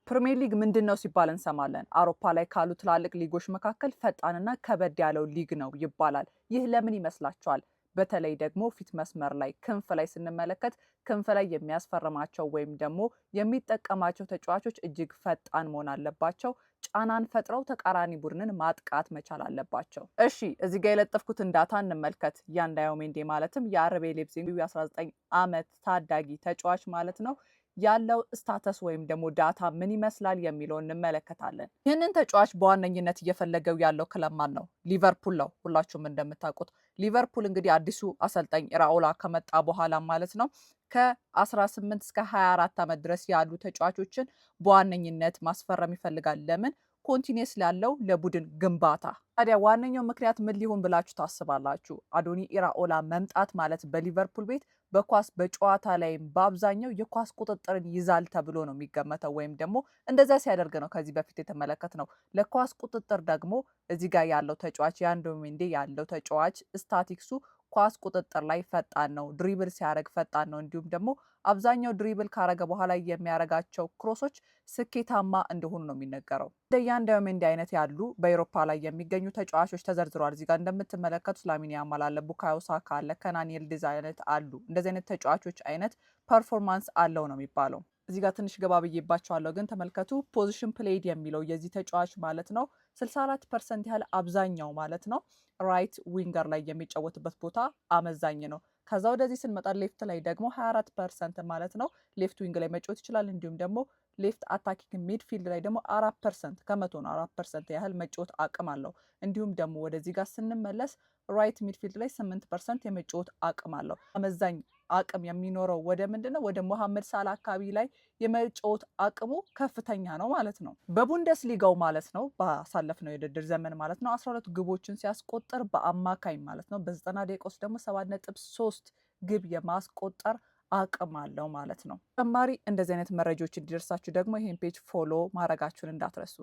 ፕሪሚየር ሊግ ምንድን ነው ሲባል እንሰማለን። አውሮፓ ላይ ካሉ ትላልቅ ሊጎች መካከል ፈጣንና ከበድ ያለው ሊግ ነው ይባላል። ይህ ለምን ይመስላችኋል? በተለይ ደግሞ ፊት መስመር ላይ፣ ክንፍ ላይ ስንመለከት ክንፍ ላይ የሚያስፈርማቸው ወይም ደግሞ የሚጠቀማቸው ተጫዋቾች እጅግ ፈጣን መሆን አለባቸው። ጫናን ፈጥረው ተቃራኒ ቡድንን ማጥቃት መቻል አለባቸው። እሺ፣ እዚህ ጋር የለጠፍኩትን data እንመልከት። ያን ዳዮሜንዴ ማለትም የአርቤ ሌፕዚግ የ19 ዓመት ታዳጊ ተጫዋች ማለት ነው ያለው status ወይም ደግሞ data ምን ይመስላል የሚለውን እንመለከታለን። ይህንን ተጫዋች በዋነኝነት እየፈለገው ያለው ክለብ ማን ነው? ሊቨርፑል ነው። ሁላችሁም እንደምታውቁት ሊቨርፑል እንግዲህ አዲሱ አሰልጣኝ ኢራኦላ ከመጣ በኋላ ማለት ነው ከ18 እስከ 24 ዓመት ድረስ ያሉ ተጫዋቾችን በዋነኝነት ማስፈረም ይፈልጋል። ለምን? Continuous ላለው ለቡድን ግንባታ። ታዲያ ዋነኛው ምክንያት ምን ሊሆን ብላችሁ ታስባላችሁ? አዶኒ ኢራኦላ መምጣት ማለት በሊቨርፑል ቤት በኳስ በጨዋታ ላይም በአብዛኛው የኳስ ቁጥጥርን ይዛል ተብሎ ነው የሚገመተው፣ ወይም ደግሞ እንደዛ ሲያደርግ ነው ከዚህ በፊት የተመለከትነው። ለኳስ ቁጥጥር ደግሞ እዚህ ጋር ያለው ተጫዋች፣ ያን ሜንዴ ያለው ተጫዋች ስታቲክሱ ኳስ ቁጥጥር ላይ ፈጣን ነው። Dribble ሲያደርግ ፈጣን ነው። እንዲሁም ደግሞ አብዛኛው dribble ካረገ በኋላ የሚያደርጋቸው cross ኦች ስኬታማ እንደሆኑ ነው የሚነገረው። እንደ ያን ሜንዴ አይነት ያሉ በኤሮፓ ላይ የሚገኙ ተጫዋቾች ተዘርዝረዋል። እዚህ ጋር እንደምትመለከቱት ላሚን ያማል አለ፣ ቡካዮ ሳካ አለ፣ ከናን ይልዲዝ አይነት አሉ። እንደዚህ አይነት ተጫዋቾች አይነት performance አለው ነው የሚባለው። እዚህ ጋር ትንሽ ገባ ብዬባቸዋለሁ፣ ግን ተመልከቱ። Position played የሚለው የዚህ ተጫዋች ማለት ነው 64% ያህል አብዛኛው ማለት ነው right winger ላይ የሚጫወትበት ቦታ አመዛኝ ነው። ከዛ ወደዚህ ስንመጣ left ላይ ደግሞ 24% ማለት ነው left wing ላይ መጫወት ይችላል። እንዲሁም ደግሞ left attacking midfield ላይ ደግሞ 4% ከመቶ ነው፣ 4% ያህል መጫወት አቅም አለው። እንዲሁም ደግሞ ወደዚህ ጋር ስንመለስ right midfield ላይ 8% የመጫወት አቅም አለው። አመዛኝ አቅም የሚኖረው ወደ ምንድን ነው? ወደ ሞሐመድ ሳላ አካባቢ ላይ የመጫወት አቅሙ ከፍተኛ ነው ማለት ነው። በቡንደስሊጋው ማለት ነው ባሳለፍነው የውድድር ዘመን ማለት ነው 12 ግቦችን ሲያስቆጥር በአማካኝ ማለት ነው በ90 ደቂቃ ውስጥ ደግሞ 7.3 ግብ የማስቆጠር አቅም አለው ማለት ነው። ተጨማሪ እንደዚህ አይነት መረጃዎች እንዲደርሳችሁ ደግሞ ይህን page follow ማድረጋችሁን እንዳትረሱ።